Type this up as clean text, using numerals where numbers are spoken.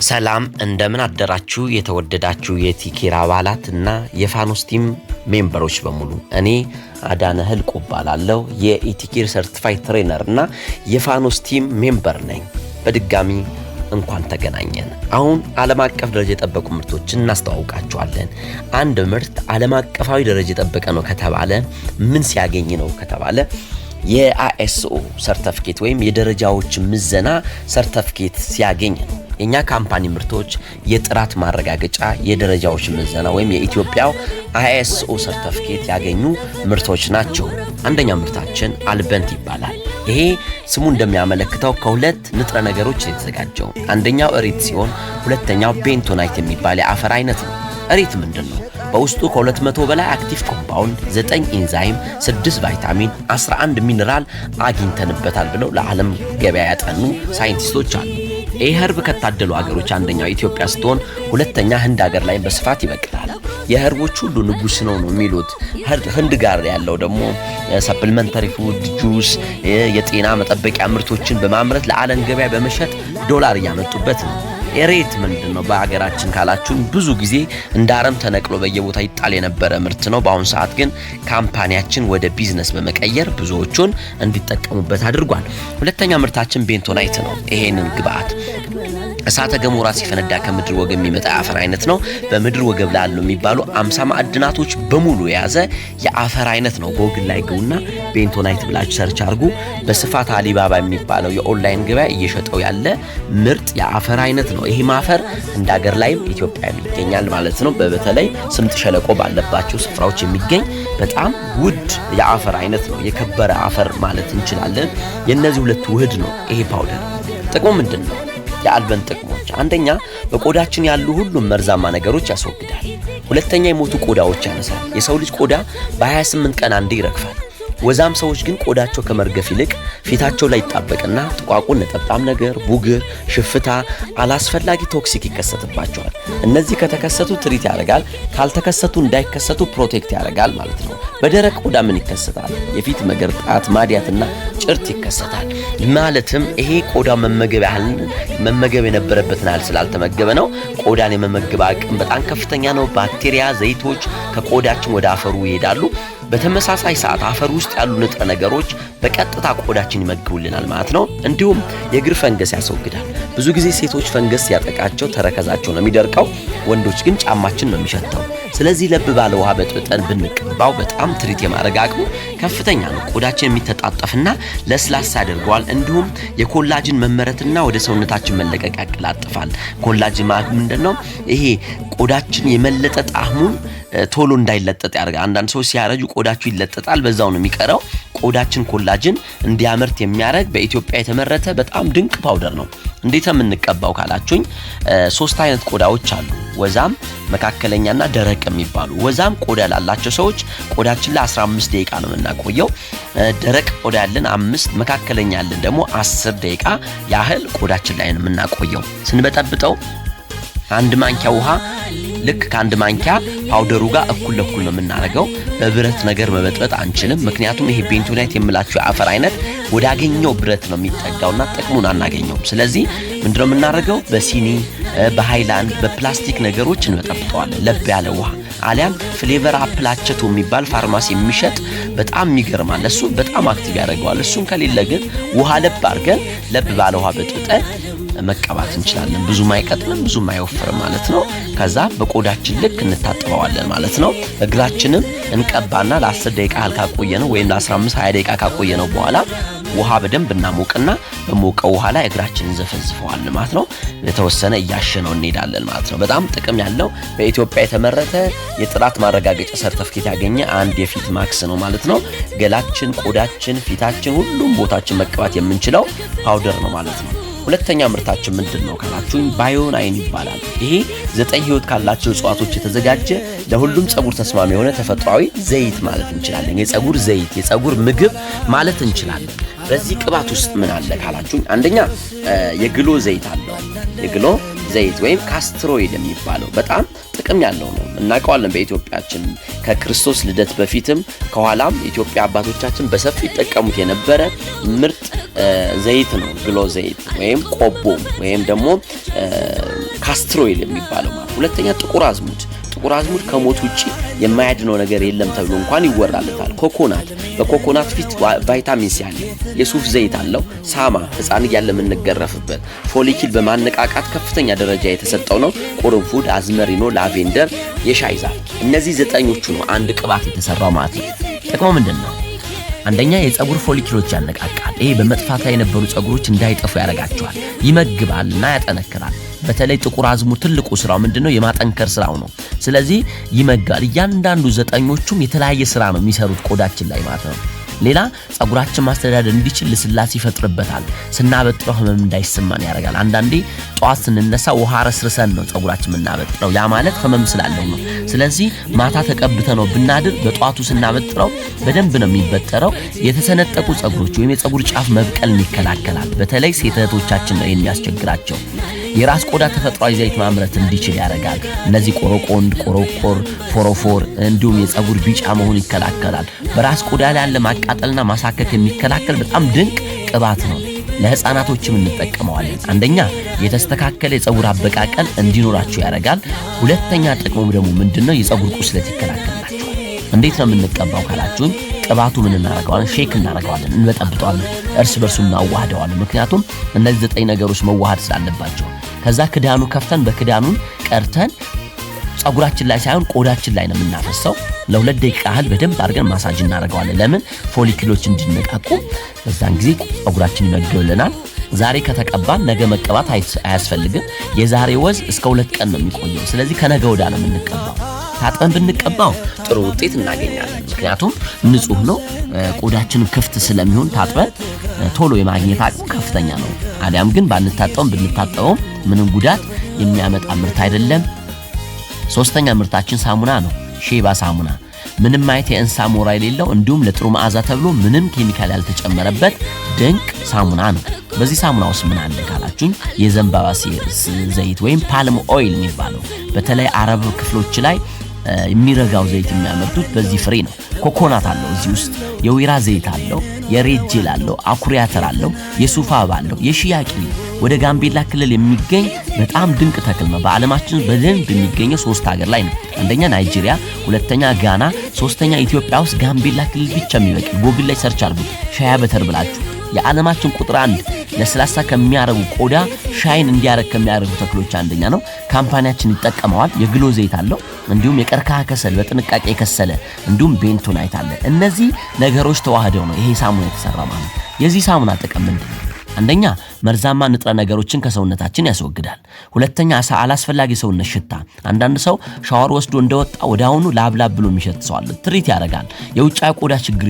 ሰላም፣ እንደምን አደራችሁ የተወደዳችሁ የቲኬር አባላት እና የፋኖስ team member ኦች በሙሉ። እኔ አዳነ ህልቁ እባላለሁ። የኢቲኬር certified trainer እና የፋኖስ team member ነኝ። በድጋሚ እንኳን ተገናኘን። አሁን ዓለም አቀፍ ደረጃ የጠበቁ ምርቶችን እናስተዋውቃችኋለን። አንድ ምርት ዓለም አቀፋዊ ደረጃ የጠበቀ ነው ከተባለ፣ ምን ሲያገኝ ነው ከተባለ፣ የ ISO ሰርተፍኬት ወይም የደረጃዎች ምዘና ሰርተፍኬት ሲያገኝ ነው። የእኛ company ምርቶች የጥራት ማረጋገጫ የደረጃዎች ምዘና ወይም የኢትዮጵያው ISO ሰርተፍኬት ያገኙ ምርቶች ናቸው። አንደኛ ምርታችን አልበንት ይባላል። ይሄ ስሙ እንደሚያመለክተው ከሁለት ንጥረ ነገሮች የተዘጋጀው፣ አንደኛው እሬት ሲሆን ሁለተኛው bentonite የሚባል የአፈር አይነት ነው። እሬት ምንድን ነው? በውስጡ ከ200 በላይ active compound፣ 9 ኢንዛይም፣ 6 ቫይታሚን፣ 11 ሚነራል አግኝተንበታል ብለው ለዓለም ገበያ ያጠኑ ሳይንቲስቶች አሉ። ይህ herb ከታደሉ ሀገሮች አንደኛው ኢትዮጵያ ስትሆን ሁለተኛ ህንድ ሀገር ላይ በስፋት ይበቅላል። የ herb ኦች ሁሉ ንጉስ ነው ነው የሚሉት። ህንድ ጋር ያለው ደግሞ supplementary food፣ ጁስ፣ የጤና መጠበቂያ ምርቶችን በማምረት ለዓለም ገበያ በመሸጥ ዶላር እያመጡበት ነው። እሬት ምንድን ነው በሀገራችን ካላችሁን፣ ብዙ ጊዜ እንደ አረም ተነቅሎ በየቦታ ይጣል የነበረ ምርት ነው። በአሁኑ ሰዓት ግን company ያችን ወደ ቢዝነስ በመቀየር ብዙዎቹን እንዲጠቀሙበት አድርጓል። ሁለተኛ ምርታችን bentonite ነው። ይሄንን ግብአት እሳተ ገሞራ ሲፈነዳ ከምድር ወገብ የሚመጣ የአፈር አይነት ነው። በምድር ወገብ ላሉ የሚባሉ 50 ማዕድናቶች በሙሉ የያዘ የአፈር አይነት ነው። ጎግል ላይ ግቡና bentonite ብላችሁ search አድርጉ። በስፋት አሊባባ የሚባለው የኦንላይን ገበያ እየሸጠው ያለ ምርጥ የአፈር አይነት ነው። ይሄ አፈር እንደ ሀገር ላይም ኢትዮጵያ ይገኛል ማለት ነው። በተለይ ስምጥ ሸለቆ ባለባቸው ስፍራዎች የሚገኝ በጣም ውድ የአፈር አይነት ነው። የከበረ አፈር ማለት እንችላለን። የእነዚህ ሁለት ውህድ ነው ይሄ powder። ጥቅሙ ምንድን ነው? የአልበን ጥቅሞች፣ አንደኛ በቆዳችን ያሉ ሁሉም መርዛማ ነገሮች ያስወግዳል። ሁለተኛ የሞቱ ቆዳዎች ያነሳል። የሰው ልጅ ቆዳ በ28 ቀን አንዴ ይረግፋል። ወዛም ሰዎች ግን ቆዳቸው ከመርገፍ ይልቅ ፊታቸው ላይ ይጣበቅና ጥቋቁር ነጠብጣብ ነገር፣ ቡግር፣ ሽፍታ፣ አላስፈላጊ toxic ይከሰትባቸዋል። እነዚህ ከተከሰቱ treat ያደርጋል፣ ካልተከሰቱ እንዳይከሰቱ protect ያደርጋል ማለት ነው። በደረቅ ቆዳ ምን ይከሰታል? የፊት መገርጣት፣ ማዲያትና ጭርት ይከሰታል። ማለትም ይሄ ቆዳ መመገብ ያህል መመገብ የነበረበትን ያህል ስላልተመገበ ነው። ቆዳን የመመገብ አቅም በጣም ከፍተኛ ነው። ባክቴሪያ፣ ዘይቶች ከቆዳችን ወደ አፈሩ ይሄዳሉ። በተመሳሳይ ሰዓት አፈር ውስጥ ያሉ ንጥረ ነገሮች በቀጥታ ቆዳችን ይመግቡልናል ማለት ነው። እንዲሁም የእግር ፈንገስ ያስወግዳል። ብዙ ጊዜ ሴቶች ፈንገስ ሲያጠቃቸው ተረከዛቸው ነው የሚደርቀው፣ ወንዶች ግን ጫማችን ነው የሚሸተው። ስለዚህ ለብ ባለ ውሃ በጥብጠን ብንቀባው በጣም treat የማድረግ አቅሙ ከፍተኛ ነው። ቆዳችን የሚተጣጠፍና ለስላሳ ያደርገዋል። እንዲሁም የ collagen መመረትና ወደ ሰውነታችን መለቀቅ ያቀላጥፋል። Collagen ማለት ምንድን ነው? ይሄ ቆዳችን የመለጠጥ አህሙን ቶሎ እንዳይለጠጥ ያደርጋል። አንዳንድ ሰዎች ሲያረጁ ቆዳቸው ይለጠጣል፣ በዛው ነው የሚቀረው። ቆዳችን collagen እንዲያመርት የሚያደርግ በኢትዮጵያ የተመረተ በጣም ድንቅ powder ነው። እንዴት የምንቀባው ካላችሁኝ፣ ሶስት አይነት ቆዳዎች አሉ። ወዛም፣ መካከለኛና ደረቅ የሚባሉ። ወዛም ቆዳ ላላቸው ሰዎች ቆዳችን ላይ 15 ደቂቃ ነው የምናቆየው። ደረቅ ቆዳ ያለን 5፣ መካከለኛ ያለን ደግሞ 10 ደቂቃ ያህል ቆዳችን ላይ ነው የምናቆየው። ስንበጠብጠው አንድ ማንኪያ ውሃ ልክ ከአንድ ማንኪያ powder ኡ ጋር እኩል ለኩል ነው የምናደርገው። በብረት ነገር መበጥበጥ አንችልም። ምክንያቱም ይሄ bentonite የምላችሁ የአፈር አይነት ወዳገኘው ብረት ነው የሚጠጋውና ጥቅሙን አናገኘውም። ስለዚህ ምንድነው የምናደርገው? በሲኒ፣ በሃይላንድ፣ በፕላስቲክ ነገሮች እንበጠብጠዋለን። ለብ ያለ ውሃ አሊያም ፍሌቨር አፕላቸቶ የሚባል ፋርማሲ የሚሸጥ በጣም የሚገርማል። እሱ በጣም active ያደርገዋል። እሱን ከሌለ ግን ውሃ ለብ አድርገን ለብ ባለ ውሃ በጥብጠን መቀባት እንችላለን። ብዙም አይቀጥንም፣ ብዙም አይወፍርም ማለት ነው። ከዛ በቆዳችን ልክ እንታጥበዋለን ማለት ነው። እግራችንም እንቀባና ለ10 ደቂቃ ያህል ካቆየነው ወይም ለ15 20 ደቂቃ ካቆየነው በኋላ ውሃ በደንብ እናሞቅና በሞቀው ውሃ ላይ እግራችንን እንዘፈዝፈዋለን ማለት ነው። የተወሰነ እያሸነው እንሄዳለን ማለት ነው። በጣም ጥቅም ያለው በኢትዮጵያ የተመረተ የጥራት ማረጋገጫ ሰርተፍኬት ያገኘ አንድ የፊት ማክስ ነው ማለት ነው። ገላችን፣ ቆዳችን፣ ፊታችን፣ ሁሉም ቦታችን መቀባት የምንችለው powder ነው ማለት ነው። ሁለተኛ ምርታችን ምንድን ነው ካላችሁኝ፣ ባዮናይን ይባላል። ይሄ 9 ህይወት ካላቸው እጽዋቶች የተዘጋጀ ለሁሉም ጸጉር ተስማሚ የሆነ ተፈጥሯዊ ዘይት ማለት እንችላለን። የጸጉር ዘይት፣ የጸጉር ምግብ ማለት እንችላለን። በዚህ ቅባት ውስጥ ምን አለ ካላችሁኝ፣ አንደኛ የግሎ ዘይት አለው። የግሎ ዘይት ወይም castor oil የሚባለው በጣም ጥቅም ያለው ነው፣ እናውቀዋለን። በኢትዮጵያችን ከክርስቶስ ልደት በፊትም ከኋላም ኢትዮጵያ አባቶቻችን በሰፊ ይጠቀሙት የነበረ ምርጥ ዘይት ነው። ግሎ ዘይት ወይም ቆቦ ወይም ደግሞ castor oil የሚባለው ማለት። ሁለተኛ ጥቁር አዝሙድ። ጥቁር አዝሙድ ከሞት ውጪ የማያድነው ነገር የለም ተብሎ እንኳን ይወራለታል። ኮኮናት፣ በኮኮናት ፊት ቫይታሚን ሲ አለ። የሱፍ ዘይት አለው። ሳማ፣ ሕፃን እያለ የምንገረፍበት follicle በማነቃቃት ከፍተኛ ደረጃ የተሰጠው ነው። ቁርንፉድ፣ አዝመሪኖ፣ lavender፣ የሻይ ዛፍ፣ እነዚህ ዘጠኞቹ ነው አንድ ቅባት የተሰራው ማለት ነው። ጥቅሙ ምንድን ነው? አንደኛ የፀጉር follicle ኦች ያነቃቃል። ይሄ በመጥፋት ላይ የነበሩ ፀጉሮች እንዳይጠፉ ያደርጋቸዋል። ይመግባል እና ያጠነክራል። በተለይ ጥቁር አዝሙድ ትልቁ ስራው ምንድነው? የማጠንከር ስራው ነው። ስለዚህ ይመግባል። እያንዳንዱ ዘጠኞቹም የተለያየ ስራ ነው የሚሰሩት ቆዳችን ላይ ማለት ነው። ሌላ ፀጉራችን ማስተዳደር እንዲችል ልስላሴ ይፈጥርበታል። ስናበጥረው ህመም እንዳይሰማን ያደርጋል። አንዳንዴ ጠዋት ስንነሳ ውሃ ረስርሰን ነው ፀጉራችን የምናበጥረው። ያ ማለት ህመም ስላለው ነው። ስለዚህ ማታ ተቀብተ ነው ብናድር በጠዋቱ ስናበጥረው በደንብ ነው የሚበጠረው። የተሰነጠቁ ፀጉሮች ወይም የፀጉር ጫፍ መብቀልን ይከላከላል። በተለይ ሴት እህቶቻችን ነው የሚያስቸግራቸው። የራስ ቆዳ ተፈጥሯዊ ዘይት ማምረት እንዲችል ያደርጋል። እነዚህ ቆሮቆንድ፣ ቆሮቆር፣ ፎሮፎር እንዲሁም የፀጉር ቢጫ መሆን ይከላከላል። በራስ ቆዳ ላይ ያለ ማቃጠልና ማሳከክ የሚከላከል በጣም ድንቅ ቅባት ነው። ለህፃናቶችም እንጠቀመዋለን። አንደኛ የተስተካከለ የፀጉር አበቃቀል እንዲኖራቸው ያደርጋል። ሁለተኛ ጥቅሙ ደግሞ ምንድነው? የፀጉር ቁስለት ይከላከልላቸዋል። እንዴት ነው የምንቀባው ካላችሁኝ፣ ቅባቱ ምን እናደርገዋለን? Shake እናደርገዋለን፣ እንበጠብጠዋለን፣ እርስ በርሱ እናዋህደዋለን። ምክንያቱም እነዚህ ዘጠኝ ነገሮች መዋሃድ ስላለባቸው። ከዛ ክዳኑ ከፍተን በክዳኑን ቀርተን ፀጉራችን ላይ ሳይሆን ቆዳችን ላይ ነው የምናፈሰው። ለ2 ደቂቃ ያህል በደንብ አድርገን ማሳጅ እናደርገዋለን። ለምን? Follicle ኦች እንዲነቃቁ። በዛን ጊዜ ፀጉራችን ይመግብልናል። ዛሬ ከተቀባን ነገ መቀባት አያስፈልግም። የዛሬ ወዝ እስከ 2 ቀን ነው የሚቆየው። ስለዚህ ከነገ ወዲያ ነው የምንቀባው። ታጥበን ብንቀባው ጥሩ ውጤት እናገኛለን። ምክንያቱም ንጹህ ነው፣ ቆዳችን ክፍት ስለሚሆን ታጥበን ቶሎ የማግኘት አቅሙ ከፍተኛ ነው። አሊያም ግን ባንታጠውም ብንታጠበውም ምንም ጉዳት የሚያመጣ ምርት አይደለም። ሶስተኛ ምርታችን ሳሙና ነው። ሼባ ሳሙና ምንም አይነት የእንስሳ ሞራ የሌለው እንዲሁም ለጥሩ መዓዛ ተብሎ ምንም ኬሚካል ያልተጨመረበት ድንቅ ሳሙና ነው። በዚህ ሳሙና ውስጥ ምን አለ ካላችሁኝ፣ የዘንባባ ዘይት ወይም palm oil የሚባለው በተለይ አረብ ክፍሎች ላይ የሚረጋው ዘይት የሚያመርቱት በዚህ ፍሬ ነው። ኮኮናት አለው እዚህ ውስጥ፣ የወይራ ዘይት አለው፣ የሬት ጄል አለው፣ አኩሪ አተር አለው፣ የሱፍ አበባ አለው፣ የሺያ ቅቤ ወደ ጋምቤላ ክልል የሚገኝ በጣም ድንቅ ተክል ነው። በዓለማችን በደንብ የሚገኘው ሶስት ሀገር ላይ ነው። አንደኛ ናይጄሪያ፣ ሁለተኛ ጋና፣ ሶስተኛ ኢትዮጵያ ውስጥ ጋምቤላ ክልል ብቻ የሚበቅል። ጎግል ላይ search አድርጉት shea butter ብላችሁ። የዓለማችን ቁጥር አንድ ለስላሳ ከሚያረጉ ቆዳ shine እንዲያረግ ከሚያደርጉ ተክሎች አንደኛ ነው። Company ያችን ይጠቀመዋል። የግሎ ዘይት አለው፣ እንዲሁም የቀርከሃ ከሰል በጥንቃቄ የከሰለ እንዲሁም bentonite አለ። እነዚህ ነገሮች ተዋህደው ነው ይሄ ሳሙና የተሰራ ማለት ነው። የዚህ ሳሙና ጥቅም ምንድን ነው? አንደኛ መርዛማ ንጥረ ነገሮችን ከሰውነታችን ያስወግዳል። ሁለተኛ አላስፈላጊ ሰውነት ሽታ። አንዳንድ ሰው ሻወር ወስዶ እንደወጣ ወዲያውኑ ላብላብ ብሎ የሚሸት ሰው አለ። Treat ያደርጋል። የውጫዊ ቆዳ ችግር